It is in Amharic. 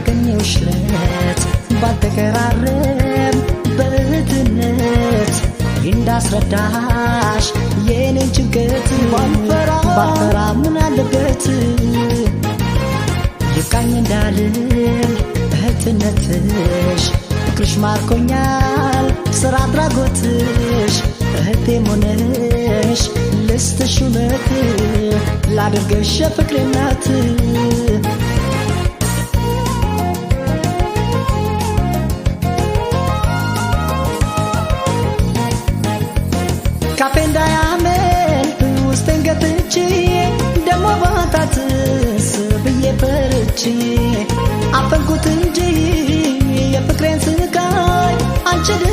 ያገኘሁሽ ለት ባልተቀራረብ በእህትነት እንዳስረዳሽ የኔን ጭንቀት ባልፈራ ባልፈራ ምን አለበት ይብቃኝ እንዳልል እህትነትሽ ፍቅርሽ ማርኮኛል ስራ አድራጎትሽ እህቴም ሆነሽ ልስትሽ እውነት ላድርግሽ የፍቅሬ እናት። ካፌ እንዳያመልጥ ውስጤን ገትቼ ደሞ ባጣትስ ብዬ ፈርቼ አፈንኩት እንጂ የፍቅሬን ስቃይ አንቺን